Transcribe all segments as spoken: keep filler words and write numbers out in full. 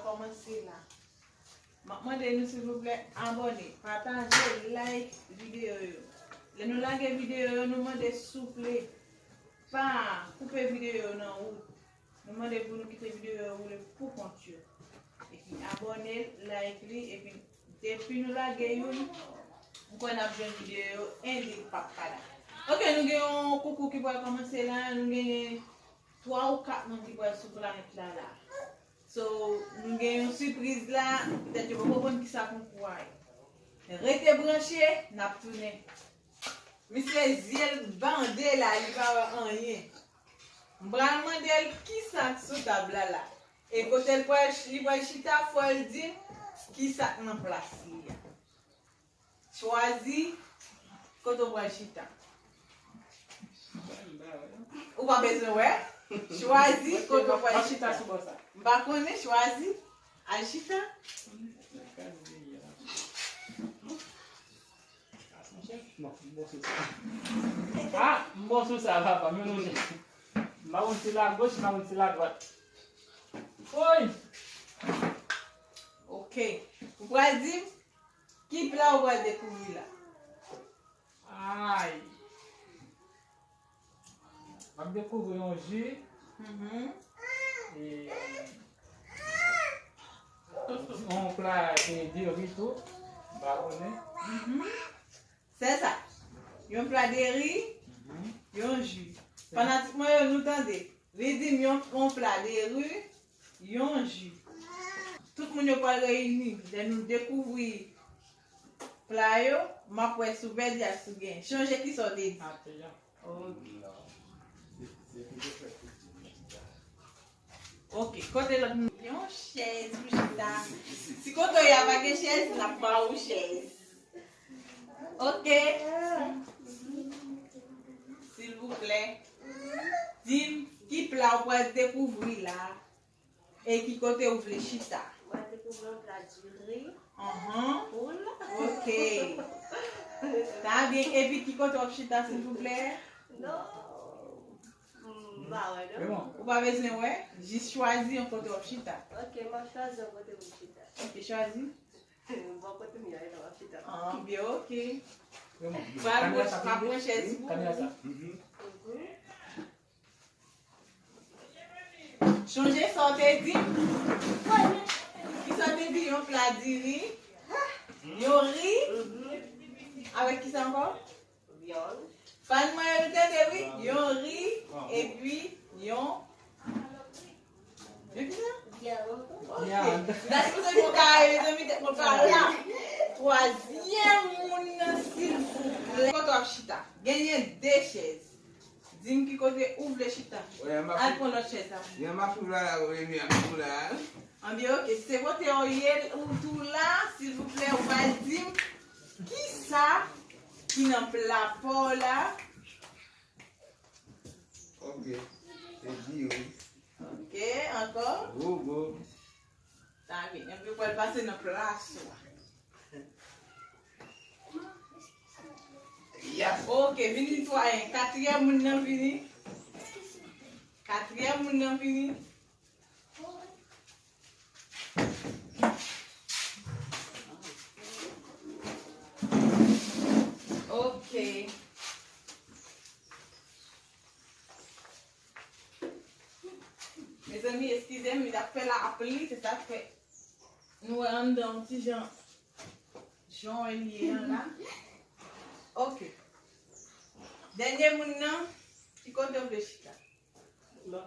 Kòmanse la. M ap mande nou, silvouplè, abòne, pataje, like videyo yo. Lè nou lage videyo yo, nou mande, souple, pa koupe videyo yo nan wout. Nou mande pou nou kite videyo yo woule pou kont yo. Epi abòne, like li, epi depi nou lage youn, m kwè n ap jwenn videyo yo, and li p ap pa la. Ok, nou gen yon koukou ki pral kòmanse la, nou genyen twa ou kat moun ki pral sou planèt la la. So, nou gen yon sipriz la, petèt yo poko konn kisa koukou a ye. Rete branche, n ap tounen. Misye zye l bande la, li pa wè anyen. M pral mande l kisa k sou tab la la. E kote l pral, li pral chita, fò l di m kisa k nan plas li a. Chwazi kote w pral chita. Ou pa bezwen wè. Chwazi kote w pral chita. M pa konnen, chwazi. Al chita. Ah, m bon sou sa, papa, men nou. M pa konn si lagoch, m pa konn si ladwat. Woy! Ok. Ou pral di m ki pla ou pral dekouvri la? Ay! M ap dekouvri yon ji. Mhm. E, yon pla, e, diri tou. M pa konnen. Mhm. Se sa. Yon pla diri, mhm, yon ji. Fanatik mwen yo, nou tande. Li di m yon, yon pla diri, yon ji. Tout moun yo pral reyini. Lè nou dekouvri pla yo, m ap wè si w pèdi ak si w genyen. Chonje kisa w te di. Ok, kote lòt moun? Yon chèz pou chita. Si kote w ye a pa gen chèz, n ap ba ou chèz. Ok. Silvouplè, di m ki pla ou pral dekouvri la. E ki kote ou vle chita? Mwen dekouvri yon pla diri. Anhan. Poul. Ok. Ta byen. Epi ki kote w ap chita, silvouplè? Non. M pa wè, non. Ou pa bezwen wè. Jis chwazi yon kote w ap chita. Ok, m ap chwazi yon kote pou m chita. Ok, chwazi. Bon, kote m ye a, m ap chita. Ah, byen, ok. Pral pran, m ap pran chèz pou ou. Mhm. Chonje sa w te di? Kisa w te di? Yon pla diri, yon ri, avèk kisa ankò? Vyann. Fan mwen yo, nou tande, wi. Yon ri, epi yon, yon kisa? Vyann. Ok. Vyann. M ta sipoze fè yon kare, mezanmi, tèt mwen pa la. Twazyèm moun nan, silvouplè. Kote w ap chita? Genyen de chèz. Di m ki kote ou vle chita. Al pran lòt chèz la. Yon machou la, la, wi, machou la. Anbyen, ok. Se kote w ye, ou tou la, silvouplè, ou pral di m kisa ki nan pla pa w la. Ok. Se diri. Ok, ankò? Gogo. Ta byen, epi w pral pase nan plas ou a. Yes. Ok, vini twayen. Katriyèm moun nan vini. Katriyèm moun nan vini. Ok. Mezanmi, eskize m, li t ap fè lapli, se sa k fè nou wè anndan yon ti jan jan w wè li ye an la. Ok. Dènye moun nan, ki kote w vle chita? La.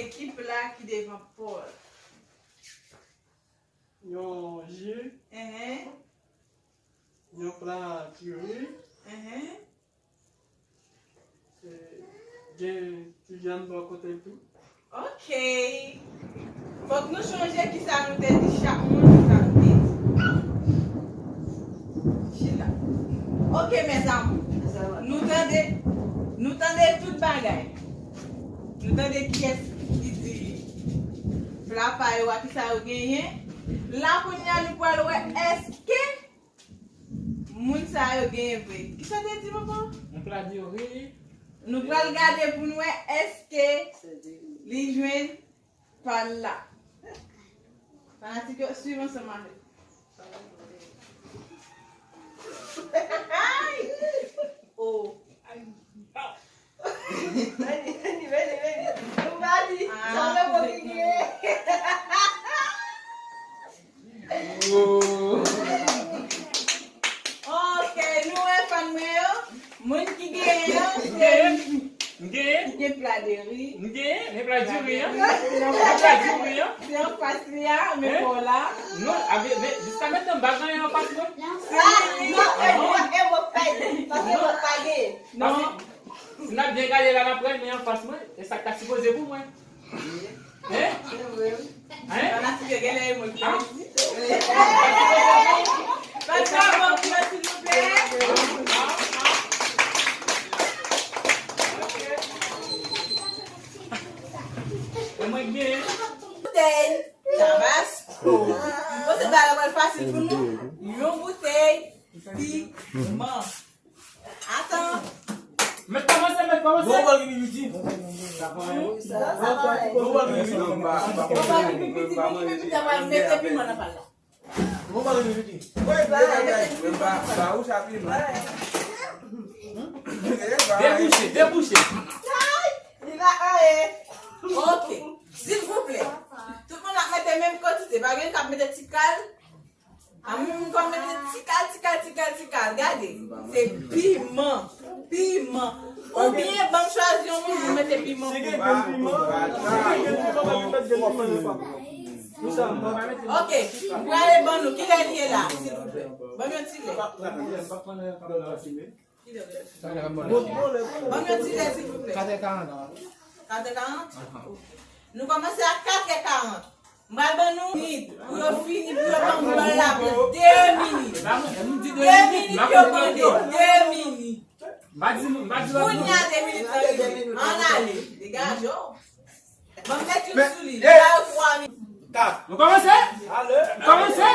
Ekip la ki devan pa w. Yon ji. Enhen. Yon pla diri. Enhen. Gen ti vyann bò kote l tou. Ok. Fòk nou chonje kisa nou te di, chak moun kisa nou te di. Chita. Ok, mes amours. Nou tande, nou tande tout bagay. Nou tande kiyès ki di pla pa yo a, kisa yo genyen. La, kounye a, nou pral wè èske moun sa yo genyen vre. Kisa w te di, papa? Yon pla diri. Nou pral gade pou n wè èske li jwenn pa l la. Atik yo swiv ansanm avèk. Ay! Oh. Vini, vini, vini, vini. Nou pa li. Ah, sanble pou ki gen. Ok, nou wè fan mwen yo. Moun ki genyen an, se M genyen? M genyen? M gen pla de ri. M genyen? Men pla diri an? Pla diri an? Se anfas li a, men pa w la. Non, a, men, men, jiska mentnan, m pa gen anyen anfas mwen. Ah, non, e mwen, e mwen k pa gen. Paske mwen pa gen. Non. Si n ap byen gade la, n ap wè, men anfas mwen, e sa k ta sipoze pou mwen. Hein? Hein? Fanatik yo genlè e mwen ki vizite. Bat bravo pou yo, silvouplè. E mwen ki genyen. Boutèy Tabasco. Bon, se bagay pral fasil pou nou. Yon boutèy piman. Atan. Mèt kòmanse, mèt kòmanse. Bon, bon, Bibi, Bibi. Bon, bon, Bibi, Bibi. Bon, bon, Bibi, Bibi, Bibi, Bibi, Bibi, mete piman nan pal la. Bon, bon, Bibi, Bibi. Wi, ba, ba, ba, ba, ou sa piman. Debouche, debouche. Li va anyen. Ok. Silvouplè. Tout moun ap mete menm kantite. Pa gen k ap mete ti kal. A mwen menm m konn mete ti kal, ti kal, ti kal, ti kal. Gade, se piman. Piman. Oubyen ban m chwazi yon moun pou mete piman pou mwen. Si gen grenn piman, si gen grenn piman, pa gen mèt grenn piman nan pa. Ok, m prale ban nou. Kilè li ye la, silvouplè? Ban m yon ti lè. Ban m yon ti lè, silvouplè. Katrè karant. Katrè karant? Nou kòmanse a katrè karant. M pral ban nou minit pou yo fini, pou yo ban m bal la pou de minit. De minit pou yo mande, de minit. Kounye a de minit lan rive. Ann ale, degaje w. Ban m met youn sou li. Li ba yo twa minit. Nou kòmanse? Nou kòmanse?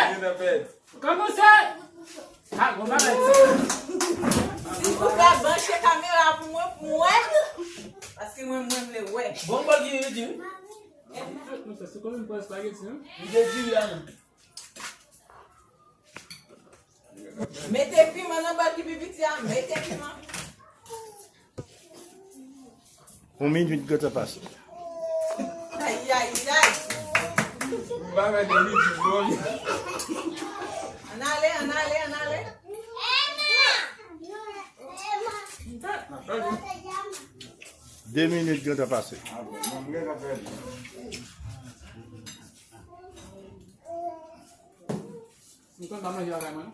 Kòmanse! Ah, bon bagay. Silvouplè, branche kamera pou mwen, pou mwen. Paske mwen, mwen vle wè. Bon, bon, ki vini. Monchè, se konbyen pwa espageti, hein? Li te diri la, non. Mete piman nan bòl ki pi piti a, mete piman. Yon minit gentan pase. Ay, ay, ay. M pa fè de minit, bro. Ann ale, ann ale, ann ale. De minit gentan pase. M konn pa manje lakay mwen, non.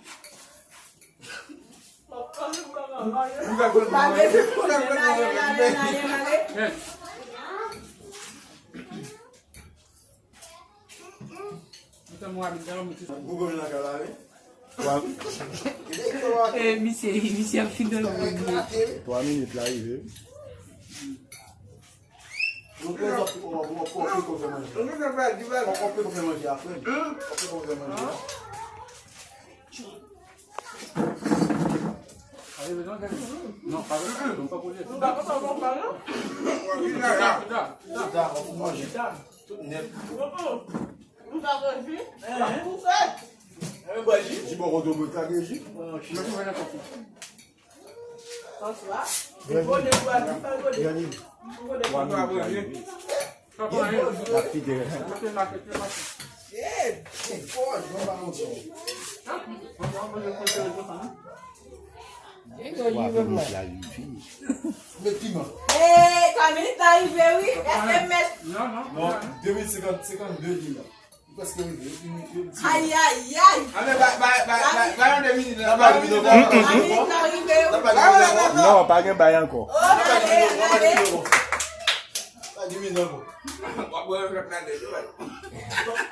Eh, misye, misye ap fin nan lòt. Twa minit la rive. Nou prezan pou w, pou w, pou w piko fè manje. Pou w piko fè manje a, frè m. Pou w piko fè manje a. Non, pa vre. Non, pa pou li. Pita, pita, pita. Pita, w ap manje. Tout nèt. Ou ta bwè ji? Ou ta koufè? Enben bwè ji. Ji bò kote w bwè, ka gen ji. Mwen tou wè nan kòf. François. Gode pou a di pa gode. Gode pou a gode. Sa pa anyen. Mwen te mache, te mache. Shit! Bon, bon, bon, bon. Twa minit la rive. Met piman. Hey, twa minit la rive, wi. S M S. Non, non. Non, de minit senkant, senkannde li la. Li prèske rive. Li, li, li, li. Ay, ay, ay. A, men, bay, bay, bay, bay, bay yon de minit la. Bay yon minit la. Twa minit la rive, wi. Non, pa gen bay ankò. Oh, ann ale, ann ale. Pa gen minit ankò. W ap wè reflèks la de tou, bay.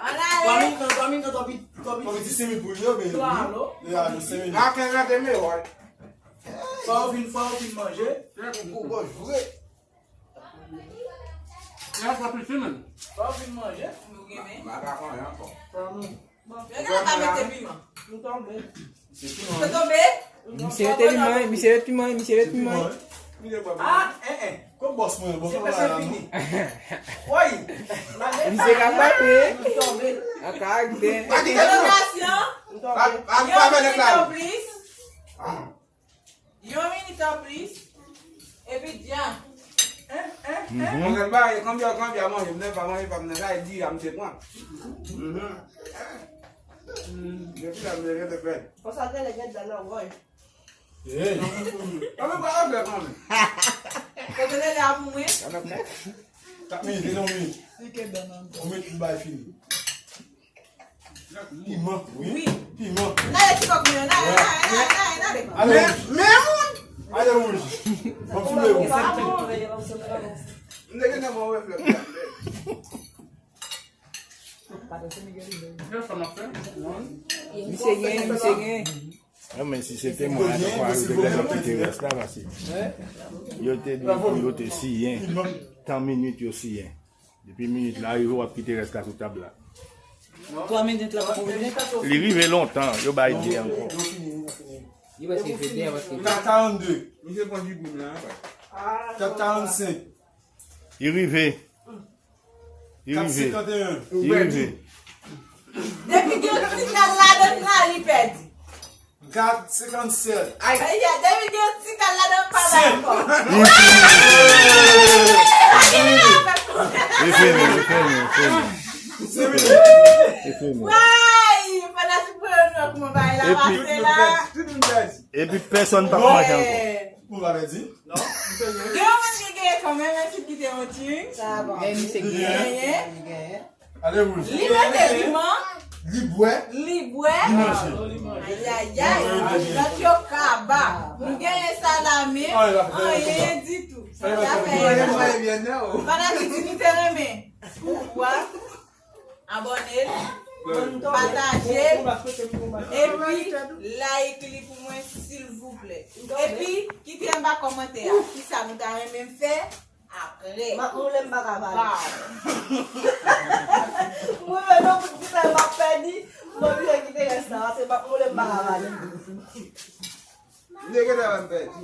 Ann ale. Twa minit, twa minit, twa minit. Fò m di senk minit pou li, men. Twa, alo? Ya, nou senk minit. A kenz an te mewòl. Fò w fin, fò w fin manje. Ou gòj vre. Fò w fin manje. M pa ka konnen ankò. Yo gen pa mete piman. Yo tonbe. Yo tonbe? Misye rete piman, misye rete piman, misye rete piman. Ah, eh, eh. Kot bòs mwen, bòs mwen la, non? Woy! Misye ka frape. An karakte. Felisitasyon. Yon minit anplis. Yon minit anplis. Epi dja. Mwen gen bagay, konbyen, konbyen manje, m pa manje, pa m nan kay, di a m te pran. Depi la, m te rete fèt. Konsa, te lè gen dal la, woy. Hey. Kòman pa afè kòman? Kote lè la pou mwen? Kat minit, non, minit. On minit pou bay fini. Piman, wi. Piman. N ale ti kòk mwen, n ale, n ale, n ale, n ale, n ale. Ale, men, men moun. Ale wouj. Bon, fime wouj. M te gen nan mwen wè flè. Misye gen, misye gen. Non, men si se te mwen, atò kwa yo te gentan kite rès la, paske yo te di pou yo te siyen. Tan minit yo siyen. Depi minit la rive, w ap kite rès la sou tab la. Twa minit la poko rive? Li rive lontan, yo bay de ankò. Li prèske fete, prèske. Kat karannde. Misye pran jibrim la. Kat karannsenk. Li rive. Li rive. Kat senkanteyen. Li rive. Depi gen yon ti kal ladan l la, li pèdi. Kat senkannsèt. Ay, ay, depi gen yon ti kal ladan l, pa dakò. Li fini, li fini, li fini. Li fini. Woy, fanatik mwen yo, nou kòman bagay la pase la. Epi pèsonn pa manje ankò. Ou pa pèdi? Non. Gen yon moun ki genyen kanmenm, menm si l kite yon ti. Sa bon. Gen misye ki genyen. Ale wouj. Li mete piman. Li bwè. Li bwè. Li manje. Ayayay. Lòt yo kaba. Nou genyen salami. Anyen ditou. Sa fè. Fanatik, si nou te renmen, pouvwa. Abòne l, pataje l, epi like li pou mwen, silvouplè. Epi, kite anba kòmantè a, kisa nou ta renmen m fè apre. M ap moule, m pa ka pale. Wow. Mwen menm, yon kout pita, m ap pèdi, m oblije kite rès la, paske m ap moule, m pa ka pale. M te gentan wè m pèdi.